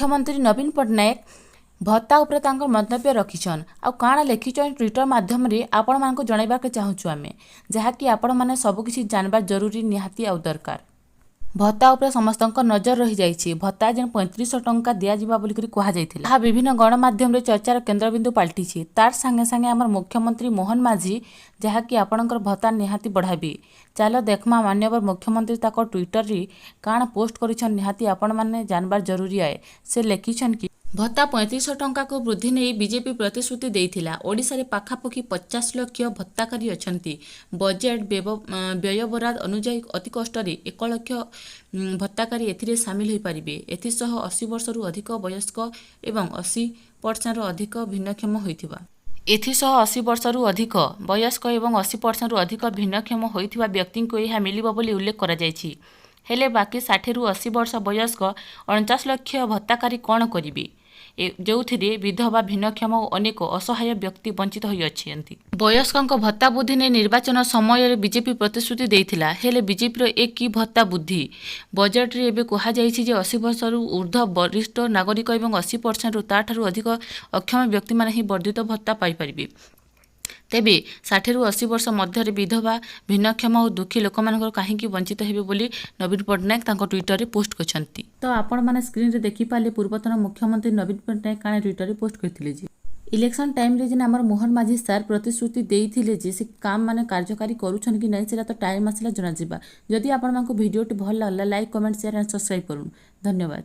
ମୁଖ୍ୟମନ୍ତ୍ରୀ ନବୀନ ପଟ୍ଟନାୟକ ଭତ୍ତା ଉପରେ ତାଙ୍କର ମନ୍ତବ୍ୟ ରଖିଛନ୍ ଆଉ କାଣା ଲେଖିଛନ୍ ଟ୍ୱିଟର ମାଧ୍ୟମରେ ଆପଣମାନଙ୍କୁ ଜଣାଇବାକୁ ଚାହୁଁଛୁ ଆମେ, ଯାହାକି ଆପଣମାନେ ସବୁକିଛି ଜାଣିବା ଜରୁରୀ, ନିହାତି ଆଉ ଦରକାର। ଭତ୍ତା ଉପରେ ସମସ୍ତଙ୍କ ନଜର ରହିଯାଇଛି। ଭତ୍ତା ଯେନ୍ 3500 ଟଙ୍କା ଦିଆଯିବା ବୋଲିକରି କୁହାଯାଇଥିଲା, ତାହା ବିଭିନ୍ନ ଗଣମାଧ୍ୟମରେ ଚର୍ଚ୍ଚାର କେନ୍ଦ୍ରବିନ୍ଦୁ ପାଲଟିଛି। ତାର ସାଙ୍ଗେ ସାଙ୍ଗେ ଆମର ମୁଖ୍ୟମନ୍ତ୍ରୀ ମୋହନ ମାଝୀ, ଯାହାକି ଆପଣଙ୍କର ଭତ୍ତା ନିହାତି ବଢ଼ାବି। ଚାଲ ଦେଖମା, ମାନ୍ୟବର ମୁଖ୍ୟମନ୍ତ୍ରୀ ତାଙ୍କ ଟ୍ୱିଟରରେ କାଣା ପୋଷ୍ଟ କରିଛନ୍। ନିହାତି ଆପଣମାନେ ଜାଣିବାର ଜରୁରୀ ଆଏ। ସେ ଲେଖିଛନ୍ କି, ଭତ୍ତା 3500 ଟଙ୍କାକୁ ବୃଦ୍ଧି ନେଇ ବିଜେପି ପ୍ରତିଶ୍ରୁତି ଦେଇଥିଲା। ଓଡ଼ିଶାରେ ପାଖାପାଖି 50 ଲକ୍ଷ ଭତ୍ତାକାରୀ ଅଛନ୍ତି। ବଜେଟ୍ ବ୍ୟୟବରାଦ ଅନୁଯାୟୀ ଅତି କଷ୍ଟରେ 1 ଲକ୍ଷ ଭତ୍ତାକାରୀ ଏଥିରେ ସାମିଲ ହୋଇପାରିବେ। ଏଥିସହ 80 ବର୍ଷରୁ ଅଧିକ ବୟସ୍କ ଏବଂ 80%ରୁ ଅଧିକ ଭିନ୍ନକ୍ଷମ ହୋଇଥିବା ଏଥିସହ 80 ବର୍ଷରୁ ଅଧିକ ବୟସ୍କ ଏବଂ 80%ରୁ ଅଧିକ ଭିନ୍ନକ୍ଷମ ହୋଇଥିବା ବ୍ୟକ୍ତିଙ୍କୁ ଏହା ମିଳିବ ବୋଲି ଉଲ୍ଲେଖ କରାଯାଇଛି। ହେଲେ ବାକି 60ରୁ 80 ବର୍ଷ ବୟସ୍କ 49 ଲକ୍ଷ ଭତ୍ତାକାରୀ କ'ଣ କରିବେ, ଯେଉଁଥିରେ ବିଧବା, ଭିନ୍ନକ୍ଷମ ଓ ଅନେକ ଅସହାୟ ବ୍ୟକ୍ତି ବଞ୍ଚିତ ହୋଇଅଛନ୍ତି? ବୟସ୍କଙ୍କ ଭତ୍ତା ବୃଦ୍ଧି ନେଇ ନିର୍ବାଚନ ସମୟରେ ବିଜେପି ପ୍ରତିଶ୍ରୁତି ଦେଇଥିଲା। ହେଲେ ବିଜେପିର ଏ କି ଭତ୍ତା ବୃଦ୍ଧି? ବଜେଟରେ ଏବେ କୁହାଯାଇଛି ଯେ 80 ବର୍ଷରୁ ଉର୍ଦ୍ଧ୍ୱ ବରିଷ୍ଠ ନାଗରିକ ଏବଂ 80%ରୁ ତାଠାରୁ ଅଧିକ ଅକ୍ଷମ ବ୍ୟକ୍ତିମାନେ ହିଁ ବର୍ଦ୍ଧିତ ଭତ୍ତା ପାଇପାରିବେ। ତେବେ 60ରୁ 80 ବର୍ଷ ମଧ୍ୟରେ ବିଧବା, ଭିନ୍ନକ୍ଷମ ଓ ଦୁଃଖୀ ଲୋକମାନଙ୍କର କାହିଁକି ବଞ୍ଚିତ ହେବେ ବୋଲି ନବୀନ ପଟ୍ଟନାୟକ ତାଙ୍କ ଟ୍ୱିଟରରେ ପୋଷ୍ଟ କରିଛନ୍ତି। ତ ଆପଣମାନେ ସ୍କ୍ରିନ୍ରେ ଦେଖିପାରିଲେ, ପୂର୍ବତନ ମୁଖ୍ୟମନ୍ତ୍ରୀ ନବୀନ ପଟ୍ଟନାୟକ କାଣା ଟ୍ୱିଟରରେ ପୋଷ୍ଟ କରିଥିଲେ ଯେ ଇଲେକ୍ସନ୍ ଟାଇମ୍ରେ ଯେନ୍ ଆମର ମୋହନ ମାଝୀ ସାର୍ ପ୍ରତିଶ୍ରୁତି ଦେଇଥିଲେ ଯେ ସେ କାମ ମାନେ କାର୍ଯ୍ୟକାରୀ କରୁଛନ୍ କି ନାହିଁ, ସେଟା ତ ଟାଇମ୍ ଆସିଲା ଜଣାଯିବା। ଯଦି ଆପଣମାନଙ୍କୁ ଭିଡ଼ିଓଟି ଭଲ ଲାଗିଲା, like, comment, share and subscribe କରୁନ୍। ଧନ୍ୟବାଦ।